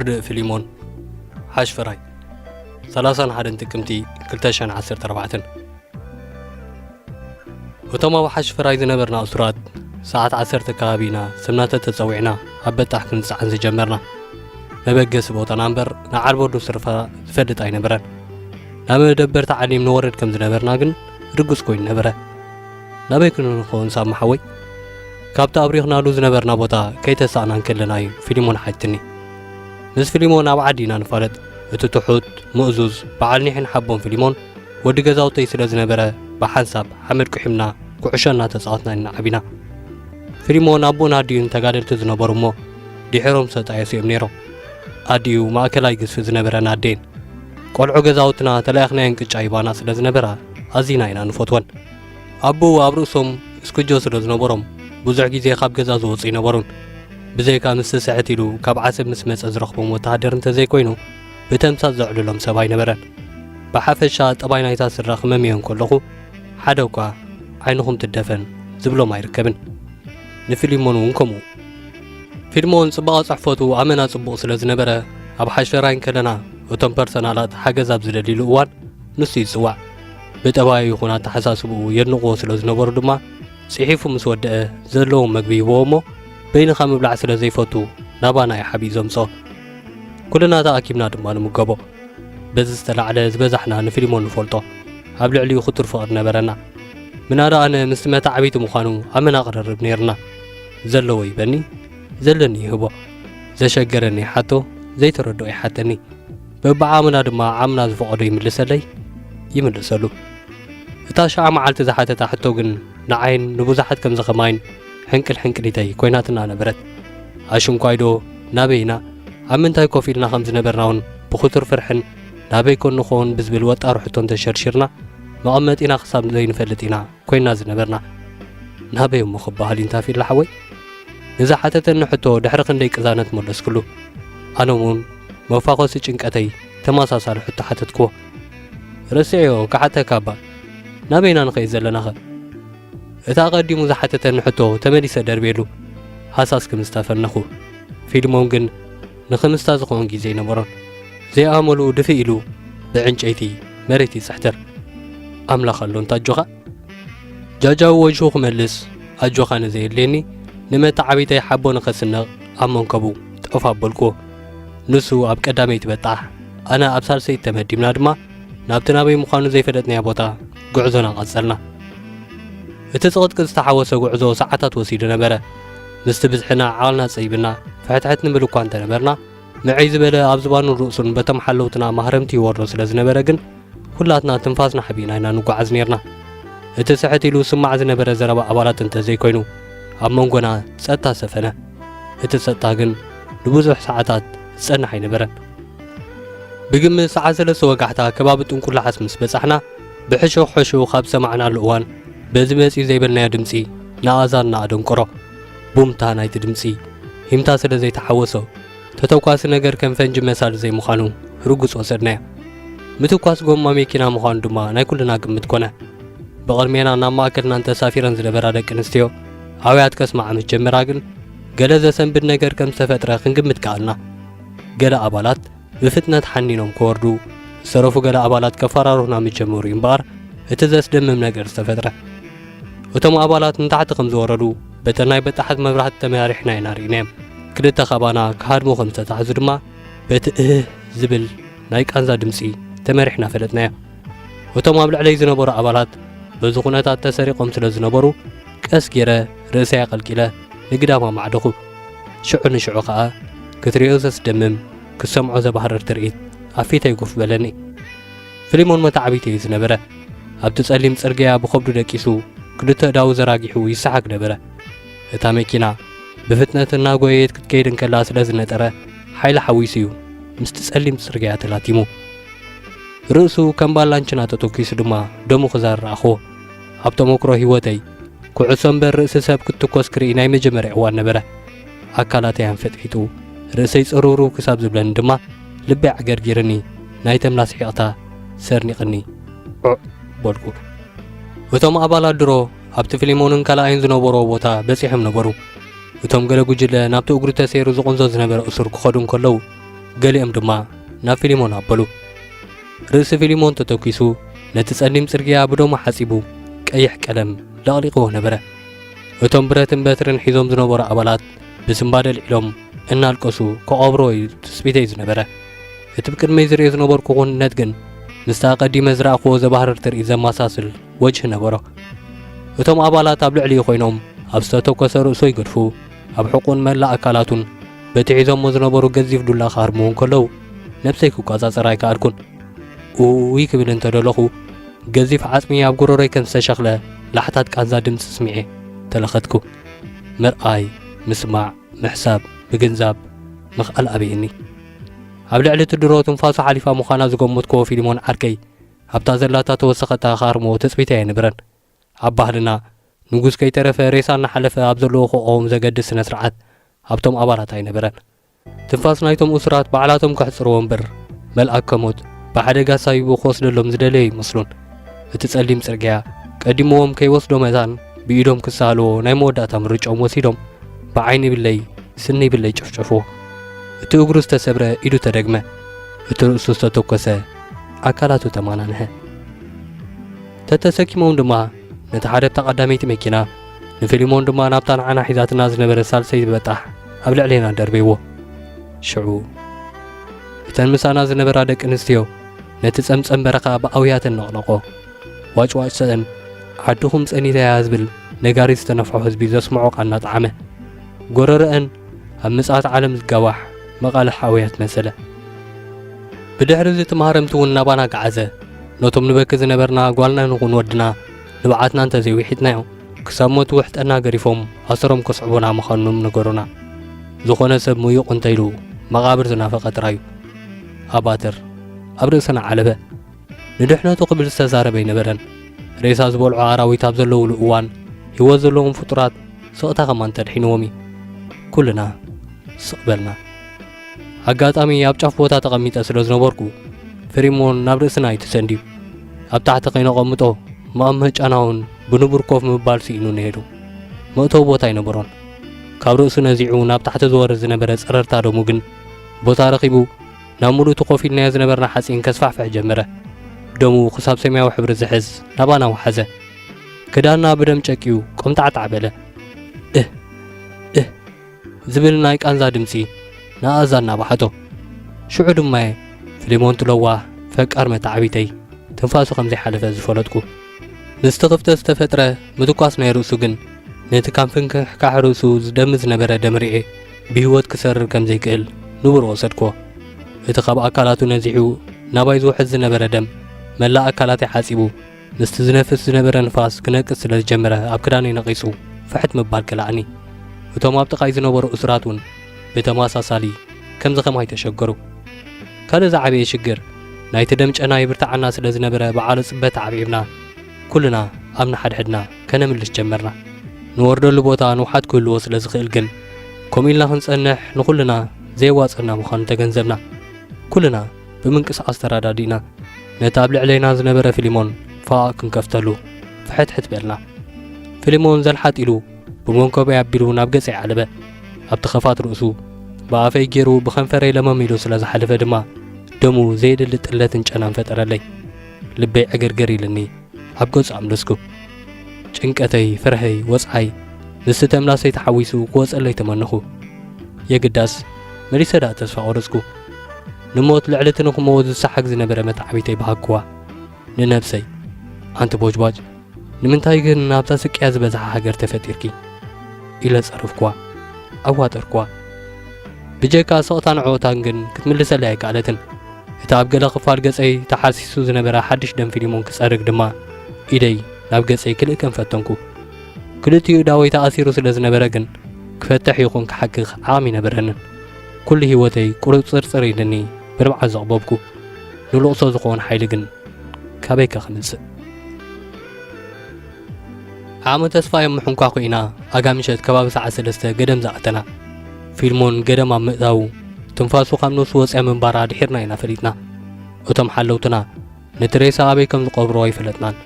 ርድእ ፊሊሞን ሓሽፈራይ፣ ሰላሳን ሓደን ጥቅምቲ ክልተ ሽሕን ዓሰርተ ኣርባዕተን። እቶም ኣብ ሓሽፈራይ ዝነበርና እሱራት፣ ሰዓት ዓሰርተ ከባቢና ስምና ተተጸዊዕና ኣብ በጣሕ ክንጸዓን ዝጀመርና። መበገሲ ቦታና እምበር ንዓርቦ ዶ ስርፋ ዝፈልጥ ኣይነበረን። ናብ መደበር ተዓሊም ንወርድ ከም ዝነበርና ግን ርጉጽ ኮይኑ ነበረ። ናበይ ክንኸውን ሳሚ ሓወይ? ካብቲ ኣብሪኽናሉ ዝነበርና ቦታ ከይተሳእና እንከለና እዩ ፊሊሞን ሓቲትኒ። ምስ ፊሊሞን ኣብ ዓዲ ኢና ንፋለጥ። እቲ ትሑት፣ ምእዙዝ፣ በዓል ኒሕን ሓቦን ፊሊሞን ወዲ ገዛውተይ ስለ ዝነበረ፣ ብሓንሳብ ሓመድ ቁሒምና ኩዕሾ እናተጻወትና ኢና ዓቢና። ፊሊሞን ኣቦኡን ኣዲኡን ተጋደልቲ ዝነበሩ እሞ፣ ድሒሮም ዝተጣየሱ እዮም ነይሮም። ኣዲኡ ማእከላይ ግዝፊ ዝነበረን ኣዴን። ቆልዑ ገዛውትና ተለኣኽናየን ቅጫ ይባና ስለ ዝነበራ፣ ኣዚና ኢና ንፈትወን። ኣቦኡ ኣብ ርእሶም እስክጆ ስለ ዝነበሮም፣ ብዙሕ ግዜ ካብ ገዛ ዝወጹ ኣይነበሩን። ብዘይካ ምስቲ ስሕት ኢሉ ካብ ዓሰብ ምስ መጸ ዝረኽቦም ወተሃደር እንተዘይኮይኑ፣ ብተምሳጥ ዘዕልሎም ሰብ ኣይነበረን። ብሓፈሻ ጠባይ ናይታ ስድራ ክመምዮ እንከለኹ፣ ሓደ እኳ ዓይንኹም ትደፈን ዝብሎም ኣይርከብን። ንፊሊሞን እውን ከምኡ። ፊልሞን ጽባቐ ጽሕፈቱ ኣመና ጽቡቕ ስለ ዝነበረ፣ ኣብ ሓሽፈራይ እንከለና እቶም ፐርሰናላት ሓገዝ ኣብ ዝደልይሉ እዋን ንሱ ይጽዋዕ። ብጠባዩ ይኹን ኣተሓሳስብኡ የድንቕዎ ስለ ዝነበሩ ድማ፣ ጽሒፉ ምስ ወደአ ዘለዎም መግቢ ይህብዎ እሞ፣ በይንኻ ምብላዕ ስለ ዘይፈቱ ናባና እዩ ሓቢኡ ዘምጽኦ። ኩልና ተኣኪብና ድማ ንምገቦ። በዚ ዝተላዕለ ዝበዛሕና ንፊልሞን ንፈልጦ። ኣብ ልዕሊኡ ክቱር ፍቕሪ ነበረና። ምናዳ ኣነ ምስቲ መታዕቢቲ ምዃኑ ኣመና ቅርርብ ነይርና። ዘለዎ ይበኒ፣ ዘለኒ ይህቦ። ዘሸገረኒ ይሓቶ፣ ዘይተረድኦ ይሓተኒ። በብዓቕምና ድማ ዓቕምና ዝፈቐዶ ይምልሰለይ፣ ይምልሰሉ። እታ ሽዓ መዓልቲ ዝሓተታ ሕቶ ግን ንዓይን ንብዙሓት ከምዚ ከማይን ሕንቅል ሕንቅሊተይ ኮይናትና ነበረት። ኣሽንኳይዶ ናበይ ኢና? ኣብ ምንታይ ኮፍ ኢልና ከም ዝነበርና እውን ብኽቱር ፍርሕን ናበይ ኮን ንኸውን ብዝብል ወጣሩ ሕቶን ተሸርሺርና መቐመጢና ክሳብ ዘይንፈልጥ ኢና ኮይና ዝነበርና። ናበይ እሞ ክበሃል ኢንታ ፊላ ሓወይ? ንዝሓተተኒ ሕቶ ድሕሪ ክንደይ ቅዛነት መለስክሉ። ኣነ እውን መፋኾሲ ጭንቀተይ ተመሳሳሊ ሕቶ ሓተትክዎ። ረስዕዮ ክሓተካ እባ፣ ናበይና ንኸይድ ዘለናኸ? እቲ ኣቐዲሙ ዝሓተተኒ ሕቶ ተመሊሰ ደርብየሉ፣ ሃሳስ ክምስታ ፈነኹ። ፊልሞን ግን ንኽምስታ ዝኸውን ግዜ ኣይነበሮን። ዘይኣመሉ ድፍእ ኢሉ ብዕንጨይቲ መሬት ይጽሕትር። ኣምላኽ ኣሎ እንታ ኣጆኻ። ጃጃው ወጅሁ ክመልስ ኣጆኻ ንዘየድልየኒ፣ ንመተዓቢተይ ሓቦ ንኸስንቕ ኣብ መንከቡ ጠፍ ኣበልኩዎ። ንሱ ኣብ ቀዳመይቲ በጣሕ፣ ኣነ ኣብ ሳልሰይቲ ተመዲብና ድማ ናብቲ ናበይ ምዃኑ ዘይፈለጥናዮ ቦታ ጉዕዞና ቀጸልና። እቲ ጽቕጥቅጥ ዝተሓወሰ ጉዕዞ ሰዓታት ወሲዱ ነበረ። ምስቲ ብዝሕና ዓቕልና ጸቢብና ፍሕትሕት ንብል እኳ እንተነበርና፣ ንዕይ ዝበለ ኣብ ዝባኑን ርእሱን በቶም ሓለውትና ማህረምቲ ይወርዶ ስለ ዝነበረ ግን፣ ኩላትና ትንፋስና ሓቢእና ኢና ንጓዓዝ ኔርና። እቲ ስሕት ኢሉ ዝስማዕ ዝነበረ ዘረባ ኣባላት እንተዘይኮይኑ፣ ኣብ መንጎና ጸጥታ ሰፈነ። እቲ ጸጥታ ግን ንብዙሕ ሰዓታት ዝጸንሕ ኣይነበረን። ብግምት ሰዓት ሰለስተ ወጋሕታ ከባቢ ጥንቁላሓስ ምስ በጻሕና፣ ብሕሹኽ ሕሹኽ ኣብ ዝሰማዕናሉ እዋን፣ በዚ መጺኡ ዘይበልናዮ ድምጺ ንኣእዛንና ኣደንቆሮ። ቡምታ ናይቲ ድምጺ ሂምታ ስለ ዘይተሓወሶ፣ ተተኳሲ ነገር ከም ፈንጂ መሳሊ ዘይምዃኑ ርጉጽ ወሰድናዮ። ምትኳስ ጎማ መኪና ምዃኑ ድማ ናይ ኩልና ግምት ኮነ። ብቕድሜና ናብ ማእከልናን ተሳፊረን ዝነበራ ደቂ ኣንስትዮ ኣውያት ከስምዓ ምስ ጀመራ ግን፣ ገለ ዘሰንብድ ነገር ከም ዝተፈጥረ ክንግምት ከኣልና። ገለ ኣባላት ብፍጥነት ሓኒኖም ክወርዱ፣ ዝተረፉ ገለ ኣባላት ከፈራርሁና ምስ ጀመሩ እዩ እምበኣር፣ እቲ ዘስደምም ነገር ዝተፈጥረ። እቶም ኣባላት ንታሕቲ ከም ዝወረዱ፣ በተን ናይ በጣሓት መብራህቲ ተመሪሕና ኢና ርኢናዮም። ክልተ ካባና ክሃድሙ ከም ዝተታሕዙ ድማ፣ በቲ እህህ ዝብል ናይ ቃንዛ ድምጺ ተመሪሕና ፈለጥናዮ። እቶም ኣብ ልዕለይ ዝነበሩ ኣባላት በዚ ኩነታት ተሰሪቖም ስለ ዝነበሩ፣ ቀስ ገይረ ርእሰይ ኣቐልቂለ ንግዳም ኣማዕደኹ። ሽዑ ንሽዑ ኸኣ ክትሪኦ ዘስደምም፣ ክትሰምዖ ዘባህርር ትርኢት ኣብ ፊተይ ጉፍ በለኒ። ፊሊሞን መተዓቢቲ እዩ ዝነበረ። ኣብቲ ጸሊም ጽርግያ ብኸብዱ ደቂሱ፣ ክልተ እዳዉ ዘራጊሑ ይሰሓግ ነበረ። እታ መኪና ብፍጥነት እናጎየየት ክትከይድ እንከላ ስለ ዝነጠረ፣ ሓይሊ ሓዊሱ እዩ ምስቲ ጸሊም ጽርግያ ተላቲሙ። ርእሱ ከም ባላንችና ተተኲሱ ድማ ደሙ ክዛር ረኣኽዎ። ኣብ ተመክሮ ህይወተይ፣ ኩዕሶ እምበር ርእሲ ሰብ ክትትኮስ ክርኢ ናይ መጀመርያ እዋን ነበረ። ኣካላተይ ኣንፈጥፊጡ፣ ርእሰይ ጽርውርው ክሳብ ዝብለኒ ድማ፣ ልበይ ዓገርጊርኒ፣ ናይ ተምላስ ሒቕታ ሰርኒቕኒ፣ ዑዕ በልኩ። እቶም ኣባላት ድሮ ኣብቲ ፊሊሞንን ካልኣይን ዝነበርዎ ቦታ በጺሖም ነበሩ። እቶም ገለ ጉጅለ ናብቲ እግሩ ተሰይሩ ዝቕንዞ ዝነበረ እሱር ክኸዱ እንከለዉ፣ ገሊኦም ድማ ናብ ፊሊሞን ኣበሉ። ርእሲ ፊሊሞን ተተኲሱ፣ ነቲ ጸሊም ጽርግያ ብደሙ ሓጺቡ፣ ቀይሕ ቀለም ለቕሊቕዎ ነበረ። እቶም ብረትን በትርን ሒዞም ዝነበሩ ኣባላት ብስንባደ ኣልዒሎም እናልቀሱ ክቐብርዎ እዩ ትጽቢተይ ዝነበረ። እቲ ብቅድመይ ዝርእዮ ዝነበርኩ ክውንነት ግን፣ ምስቲ ኣቐዲመ ዝረኣኽዎ ዘባህርር ትርኢት ዘመሳስል ወጅህ ነበሮ። እቶም ኣባላት ኣብ ልዕሊኡ ኮይኖም ኣብ ዝተተኮሰ ርእሱ ይገድፉ፣ ኣብ ሕቁን መላእ ኣካላቱን በቲ ሒዞሞ ዝነበሩ ገዚፍ ዱላ ክሃርምዎ እንከለዉ፣ ነብሰይ ክቆጻጸር ኣይከኣልኩን። ኡይ ክብል እንተደለኹ፣ ገዚፍ ዓጽሚ ኣብ ጎረሮይ ከም ዝተሸኽለ ላሕታት ቃንዛ ድምጺ ስሚዐ ተለኸትኩ። ምርኣይ፣ ምስማዕ፣ ምሕሳብ፣ ምግንዛብ፣ ምኽኣል ኣበየኒ። ኣብ ልዕሊ እቲ ድሮ ትንፋሱ ሓሊፋ ምዃና ዝገመትክዎ ፊልሞን ዓርከይ፣ ኣብታ ዘላታ ተወሰኸታ ክሃርሞ ትጽቢት ኣየንብረን። ኣብ ባህልና፣ ንጉስ ከይተረፈ ሬሳ እናሓለፈ ኣብ ዘለዎ ክቐውም ዘገድስ ስነ ስርዓት ኣብቶም ኣባላት ኣይነበረን። ትንፋስ ናይቶም እሱራት ባዕላቶም ከሕጽርዎ እምበር፣ መልኣከ ሞት ብሓደጋ ሳቢቡ ክወስደሎም ዝደለየ ይመስሉን። እቲ ጸሊም ጽርግያ ቀዲምዎም ከይወስዶ መታን ብኢዶም ክሳልዎ ናይ መወዳእታ ምርጫኦም ወሲዶም፣ ብዓይኒ ብለይ ስኒ ብለይ ጨፍጨፍዎ። እቲ እግሩ ዝተሰብረ ኢዱ ተደግመ፣ እቲ ርእሱ ዝተተኮሰ ኣካላቱ ተማናንሐ። ተተሰኪሞም ድማ ነቲ ሓደ ብታ ቀዳመይቲ መኪና፣ ንፊሊሞን ድማ ናብታ ንዓና ሒዛትና ዝነበረ ሳልሰይቲ በጣሕ ኣብ ልዕሌና ደርበይዎ። ሽዑ እተን ምሳና ዝነበራ ደቂ ኣንስትዮ ነቲ ጸምጸም በረኻ ብኣውያተን ነቕነቆ። ዋጭዋጭተን ዓድኹም ጸኒተያ ዝብል ነጋሪት ዝተነፍሖ ህዝቢ ዘስምዖ ቃል እናጠዓመ፣ ጎረረአን ኣብ ምጽኣት ዓለም ዝጋዋሕ መቓልሕ ኣውያት መሰለ። ብድሕሪ እዚ እቲ ማህረምቲ እውን ናባና ገዓዘ። ነቶም ንበኪ ዝነበርና ጓልና ንኹን ወድና ንብዓትና እንተዘይውሒጥናዮ፣ ክሳብ ሞት ውሕጠና ገሪፎም ኣሰሮም ከስዕቡና ምዃኖም ነገሩና። ዝኾነ ሰብ ምዩቕ እንተኢሉ መቓብር ዝናፈቐ ጥራዩ። ኣባትር ኣብ ርእስና ዓለበ። ንድሕነቱ ክብል ዝተዛረበ ኣይነበረን። ሬሳ ዝበልዑ ኣራዊት ኣብ ዘለውሉ እዋን፣ ህይወት ዘለዎም ፍጡራት ስቕታ ከማን ተድሒንዎም እዩ። ኩልና ስቕ በልና። ኣጋጣሚ ኣብ ጫፍ ቦታ ተቐሚጠ ስለ ዝነበርኩ፣ ፍሪሞን ናብ ርእስና እዩ ተሰንድዩ። ኣብ ታሕቲ ከይነቐምጦ፣ መቐመጫና እውን ብንቡር ኮፍ ምባል ስኢኑ ነይሩ። መእተዊ ቦታ ኣይነበሮን። ካብ ርእሱ ነዚዑ ናብ ታሕቲ ዝወርድ ዝነበረ ጸረርታ ደሙ ግን፣ ቦታ ረኺቡ፣ ናብ ምሉእ እቲ ኮፍ ኢልናዮ ዝነበርና ሓጺን ከስፋሕፍሕ ጀመረ። ደሙ ክሳብ ሰማያዊ ሕብሪ ዝሕዝ ናባና ወሓዘ። ክዳንና ብደም ጨቅዩ ቆምጣዕጣዕ በለ። እህ፣ እህ ዝብል ናይ ቃንዛ ድምጺ ንኣእዛንና በሓቶ። ሽዑ ድማ እየ ፍሊሞን ትለዋህ ፈቃር መተዓቢተይ ትንፋሱ ከም ዘይሓለፈ ዝፈለጥኩ። ምስቲ ክፍተት ዝተፈጥረ ምትኳስ ናይ ርእሱ ግን፣ ነቲ ካብ ፍንክሕካሕ ርእሱ ዝደሚ ዝነበረ ደም ርኤ ብህይወት ክሰርር ከም ዘይክእል ንቡር ወሰድክዎ። እቲ ካብ ኣካላቱ ነዚሑ ናባይ ዝውሕዝ ዝነበረ ደም፣ መላእ ኣካላተይ ሓጺቡ፣ ምስቲ ዝነፍስ ዝነበረ ንፋስ ክነቅጽ ስለ ዝጀመረ፣ ኣብ ክዳነይ ነቒጹ ፍሕት ምባል ከልኣኒ። እቶም ኣብ ጥቓይ ዝነበሩ እሱራት እውን ብተመሳሳሊ ከምዚ ከማይ ተሸገሩ። ካልእ ዝዓበየ ሽግር፣ ናይቲ ደም ጨና ይብርትዓና ስለ ዝነበረ፣ ብዓሎ ጽበት ተዓብዒብና፣ ኩልና ኣብ ንሓድሕድና ከነምልስ ጀመርና። ንወርደሉ ቦታ ንውሓት ክህልዎ ስለ ዝኽእል ግን፣ ከምኡ ኢልና ክንጸንሕ ንኹልና ዘየዋጽኣና ምዃኑ ተገንዘብና። ኩልና ብምንቅስቓስ ተረዳዲእና፣ ነቲ ኣብ ልዕሌና ዝነበረ ፊሊሞን ፋቕ ክንከፍተሉ ፍሕትሕት በልና። ፊሊሞን ዘልሓጥ ኢሉ ብመንኮበይ ኣቢሉ ናብ ገጸይ ዓለበ። ኣብቲ ኸፋት ርእሱ ብኣፈይ ገይሩ ብኸንፈረይ ለመም ኢሉ ስለ ዝሓለፈ ድማ፣ ደሙ ዘየድሊ ጥለትን ጨናን ፈጠረለይ። ልበይ ዕግርግር ኢሉኒ ኣብ ገጹ ኣምለስኩ። ጭንቀተይ፣ ፍርሀይ፣ ወጽዓይ ምስቲ ተምላሰይ ተሓዊሱ ክወጸለይ ተመነኹ። የግዳስ መሊሰ ደኣ ተስፋ ቆረጽኩ። ንሞት ልዕሊ እቲ ንኽመውት ዝሰሓግ ዝነበረ መተዓቢተይ በሃግኩዋ። ንነብሰይ፣ "ኣንቲ ቦጅባጅ፣ ንምንታይ ግን ናብታ ስቅያ ዝበዝሓ ሃገር ተፈጢርኪ?" ኢለ ጸረፍኩዋ። ኣዋጠርኩዋ። ብጀካ ስቕታን ዕወታን ግን ክትምልሰለይ ኣይከኣለትን። እቲ ኣብ ገለ ክፋል ገጸይ ተሓሲሱ ዝነበረ ሓድሽ ደም ፊሊሞን ክጸርግ ድማ፣ ኢደይ ናብ ገጸይ ክልእከን ፈተንኩ። ክልቲኡ እዳወይ ተኣሲሩ ስለ ዝነበረ ግን፣ ክፈትሕ ይኹን ክሓክኽ ዓቕሚ ኣይነበረንን። ኩሉ ህይወተይ ቁርጽርጽር ኢሉኒ ብንብዓት ዘቕበብኩ። ንልቕሶ ዝኸውን ሓይሊ ግን ካበይከ ክምጽእ? ዓቕሚ ተስፋ እዮም ምሕንኳ ኮይና፣ ኣጋ ምሸት ከባቢ ሰዓት ሰለስተ ገደም ዝኣተና። ፊልሞን ገደም ኣብ ምእታዉ፣ ትንፋሱ ካብ ነብሱ ወጽያ ምንባራ ድሒርና ኢና ፈሊጥና። እቶም ሓለውትና ነቲ ሬሳ ኣበይ ከም ዝቐብርዎ ኣይፈለጥናን።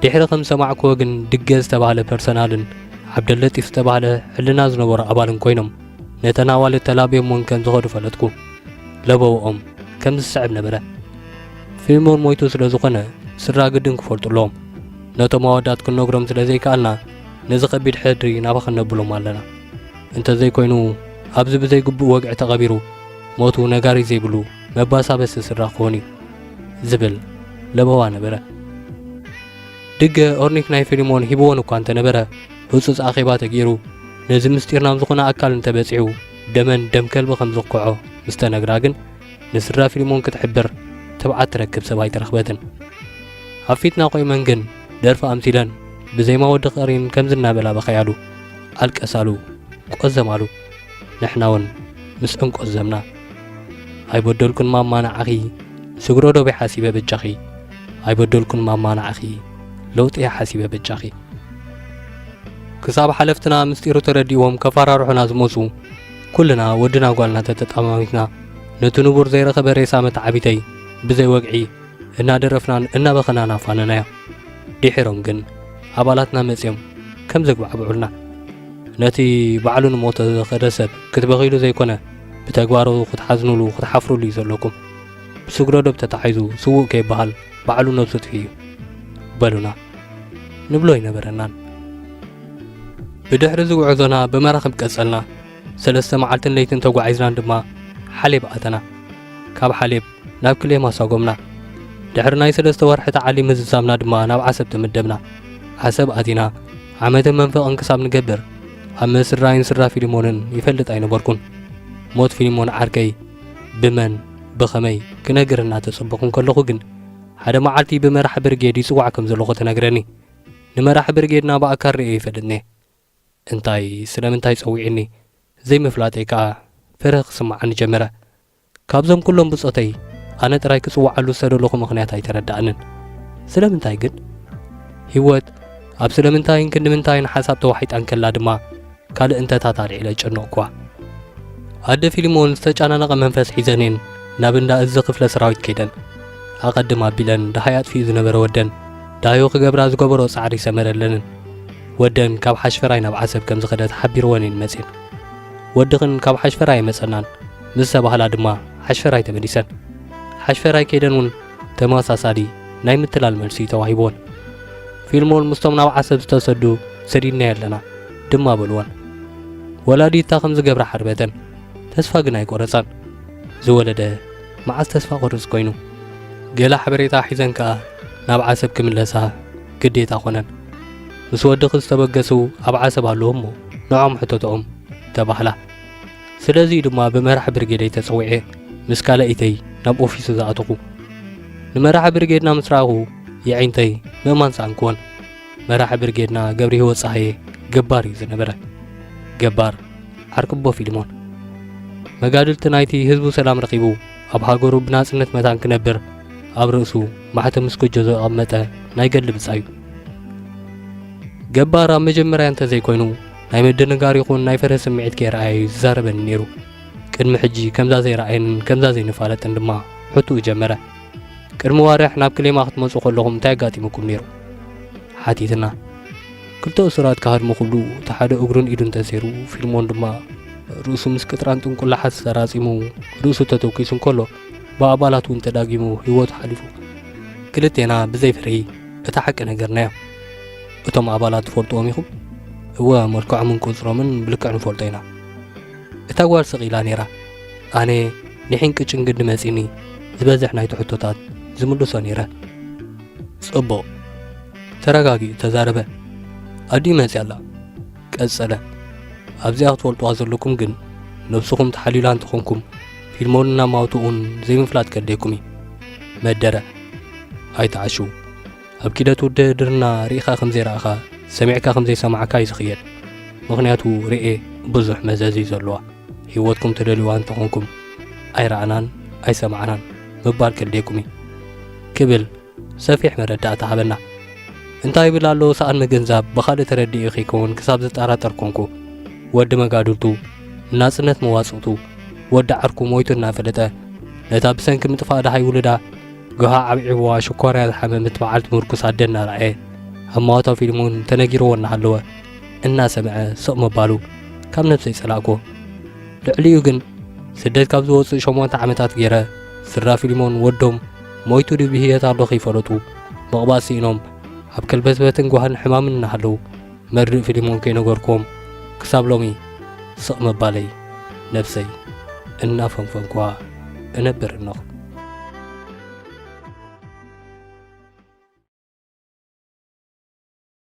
ድሕሪ ከም ዝሰማዕክዎ ግን፣ ድገ ዝተባህለ ፐርሰናልን ዓብደለጢፍ ዝተባህለ ሕልና ዝነበሮ ኣባልን ኮይኖም፣ ነተን ኣዋልድ ተላብዮምወን ከም ዝኸዱ ፈለጥኩ። ለበወኦም ከም ዝስዕብ ነበረ። ፊልሞን ሞይቱ ስለ ዝኾነ፣ ስድራ ግድን ክፈልጡ ኣለዎም። ነቶም ኣወዳት ክንነግሮም ስለ ዘይከኣልና፣ ነዚ ከቢድ ሕድሪ ናባኸም ነብሎም ኣለና። እንተዘይኮይኑ፣ ኣብዚ ብዘይግቡእ ወግዒ ተቐቢሩ፣ ሞቱ ነጋሪ ዘይብሉ መባሳበሲ ስድራ ክኾን እዩ፣ ዝብል ለበዋ ነበረ። ድገ ኦርኒክ ናይ ፊልሞን ሂብዎን እኳ እንተነበረ፣ ህጹጽ ኣኼባ ተገይሩ፣ ነዚ ምስጢር ናብ ዝኾነ ኣካል እንተበጺሑ፣ ደመን ደም ከልቢ ከም ዝኩዖ ምስ ተነግራ ግን፣ ንስድራ ፊልሞን ክትሕብር ትብዓት ትረክብ ሰብ ኣይተረኽበትን። ኣብ ፊትና ቆይመን ግን፣ ደርፊ ኣምሲለን፣ ብዜማ ወዲ ከሪን ከምዚ እናበላ በኸያሉ፣ ኣልቀሳሉ፣ ቆዘማሉ። ንሕና እውን ምስእን ቆዘምና። ኣይበደልኩን ማማ ንዓኺ፣ ስግረዶብ እየ ሓሲበ በጃኺ። ኣይበደልኩን ማማ ንዓኺ፣ ለውጢ እየ ሓሲበ በጃኺ። ክሳብ ሓለፍትና ምስጢሩ ተረዲእዎም ከፈራርሑና ዝመጹ፣ ኩልና ወድና ጓልና ተተጣማሚትና፣ ነቲ ንቡር ዘይረኸበ ሬሳ መተዓቢተይ ብዘይ ወግዒ እናደረፍናን እናበኸናን ኣፋነናዮ። ድሒሮም ግን ኣባላትና መጺኦም ከም ዘግባዕብዑልና። ነቲ ባዕሉ ንሞት ዘኸደ ሰብ ክትበኺሉ ዘይኮነ፣ ብተግባሩ ክትሓዝኑሉ፣ ክትሓፍሩሉ እዩ ዘለኩም። ብስግረዶብ ተታሒዙ ስዉእ ከይበሃል ባዕሉ ነብሱ ጥፊኡ እዩ በሉና። ንብሎ ኣይነበረናን። ብድሕሪ እዚ ጉዕዞና ብመራኽብ ቀጸልና። ሰለስተ መዓልትን ለይትን ተጓዒዝናን ድማ ሓሌብ ኣተና። ካብ ሓሌብ ናብ ክሌም ኣሳጎምና። ድሕሪ ናይ ሰለስተ ወርሒ ተዓሊም ምዝዛምና ድማ ናብ ዓሰብ ተመደብና። ዓሰብ ኣቲና ዓመትን መንፈቕን ክሳብ ንገብር፣ ኣብ መስራይን ስድራ ፊልሞንን ይፈልጥ ኣይነበርኩን። ሞት ፊልሞን ዓርከይ ብመን ብኸመይ ክነግር እናተጸበኹ እንከለኹ ግን፣ ሓደ መዓልቲ ብመራሕ ብርጌድ ይጽዋዕ ከም ዘለኹ ተነግረኒ። ንመራሕ ብርጌድና ብኣካል ርእየ ይፈልጥኒ። እንታይ ስለምንታይ ጸዊዕኒ ዘይምፍላጠይ ከኣ ፍርህ ክስምዓኒ ጀመረ። ካብዞም ኩሎም ብጾተይ ኣነ ጥራይ ክጽውዓሉ ዝተደለኹ ምኽንያት ኣይተረድኣንን። ስለምንታይ ግን? ህይወት ኣብ ስለምንታይን ክንዲ ምንታይን ሓሳብ ተዋሒጣ እንከላ ድማ ካልእ እንተታት ኣልዒለ ጨነቕኩዋ። ኣደ ፊልሞን ዝተጨናነቐ መንፈስ ሒዘንን ናብ እንዳ እዚ ክፍለ ሰራዊት ከይደን። ኣቐድም ኣቢለን ደሃይ ኣጥፊኡ ዝነበረ ወደን ዳዮ ክገብራ ዝገበሮ ጻዕሪ ሰመረለንን። ወደን ካብ ሓሽፈራይ ናብ ዓሰብ ከም ዝኸደ ተሓቢርወን እየን መጺኤን። ወድኽን ካብ ሓሽፈራይ ኣይመጸናን ምስ ተባህላ ድማ ሓሽፈራይ ተመሊሰን። ሓሽፈራይ ከይደን እውን ተመሳሳሊ ናይ ምትላል መልሲ ተዋሂብወን። ፊልሞን ምስቶም ናብ ዓሰብ ዝተሰዱ ሰዲድናዮ ኣለና ድማ በልወን። ወላዲታ ከም ዝገብራ ሓርበተን። ተስፋ ግን ኣይቆረጻን። ዝወለደ መዓስ ተስፋ ቆርጽ ኮይኑ። ገለ ሓበሬታ ሒዘን ከኣ ናብ ዓሰብ ክምለሳ ግዴታ ኾነን። ምስ ወድኺ ዝተበገሱ ኣብ ዓሰብ ኣለዉ እሞ ንዖም ሕተትኦም ተባህላ። ስለዚ ድማ ብመራሕ ብርጌደይ ተጸዊዐ ምስ ካልኣይተይ ናብ ኦፊሱ ዝኣተኹ። ንመራሕ ብርጌድና ምስ ረኣኹ የዒንተይ ምእማን ሰኣንክወን። መራሕ ብርጌድና ገብረ ህይወት ጸሃየ ገባር እዩ ዝነበረ። ገባር ዓርክቦ ፊልሞን። መጋድልቲ ናይቲ ህዝቡ ሰላም ረኺቡ ኣብ ሃገሩ ብናጽነት መታን ክነብር ኣብ ርእሱ ማሕተም ምስ ጎጆ ዘቐመጠ ናይ ገድሊ ብጻዩ። ገባር ኣብ መጀመርያ እንተዘይኮይኑ ናይ ምድንጋር ይኹን ናይ ፍርሂ ስምዒት ከየርኣየ እዩ ዝዛረበኒ ነይሩ። ቅድሚ ሕጂ ከምዛ ዘይረኣየንን ከምዛ ዘይንፋለጥን ድማ ሕቱኡ ጀመረ። ቅድሚ ዋርሕ ናብ ክሌማ ክትመጹ ከለኹም እንታይ ኣጋጢሙኩም ነይሩ? ሓቲትና። ክልተ እሱራት ክሃድሙ ክብሉ እቲ ሓደ እግሩን ኢዱን ተሰይሩ፣ ፊልሞን ድማ ርእሱ ምስ ቅጥራን ጥንቁላሓት ተራጺሙ ርእሱ ተተኲሱ እንከሎ ብኣባላት እውን ተዳጊሙ ህይወቱ ሓሊፉ። ክልቴና ብዘይ ፍርሂ እቲ ሓቂ ነገርናዮ። እቶም ኣባላት ትፈልጥዎም ኢኹም? እወ፣ መልክዖምን ቁጽሮምን ብልክዕ ንፈልጦ ኢና። እታ ጓል ስቕ ኢላ ነይራ። ኣነ ንሒን ቅጭን ግዲ መጺኒ ዝበዝሕ ናይቲ ሕቶታት ዝምልሶ ነይረ። ጽቡቕ። ተረጋጊኡ ተዛረበ። ኣዲኡ መጺኣ ኣላ። ቀጸለ። ኣብዚኣ ክትፈልጥዋ ዘለኩም ግን ነብስኹም ተሓልዩላ እንተኾንኩም ፊልሞንን ኣማውትኡን ዘይምፍላጥ ከድልየኩም እዩ። መደረ። ኣይትዓሹ። ኣብ ኪደት ውድድርና ርኢኻ ከም ዘይረኣኻ፣ ሰሚዕካ ከም ዘይሰማዕካ እዩ ዝኽየድ። ምኽንያቱ ርኤ ብዙሕ መዘዝ እዩ ዘለዋ። ህይወትኩም ትደልይዋ እንተኾንኩም ኣይረኣናን ኣይሰማዕናን ምባል ከድልየኩም እዩ። ክብል ሰፊሕ መረዳእታ ሃበና። እንታይ ይብል ኣሎ ሰኣን ምግንዛብ ብኻልእ ተረዲኡ ከይከውን ክሳብ ዝጠራጠር ኮንኩ። ወዲ መጋድልቱ፣ ናጽነት መዋጽእቱ፣ ወዲ ዓርኩ ሞይቱ እናፈለጠ፣ ነታ ብሰንኪ ምጥፋእ ደሃይ ውሉዳ፣ ጎሃ ዓብዒብዋ ሽኮርያ ዝሓመመት በዓልቲ ምርኩስ ኣደ እናረኣየ፣ ኣማዋታ ፊልሞን ተነጊርዎ እናሃለወ፣ እናሰምዐ ስቕ ምባሉ ካብ ነብሰይ ጸላእኩዎ። ልዕሊኡ ግን ስደት ካብ ዝወፅእ ሸሞንተ ዓመታት ገይረ፣ ስድራ ፊሊሞን ወዶም ሞይቱ ድዩ ብህይወት ኣሎ ከይፈለጡ ምቕባእ ስኢኖም ኣብ ከልበትበትን ጓህን ሕማምን እናሃለዉ፣ መርድእ ፊሊሞን ከይነገርኩዎም ክሳብ ሎሚ ስቕ ምባለይ ነብሰይ እናፈንፈንኩዋ እነብር እነኹ።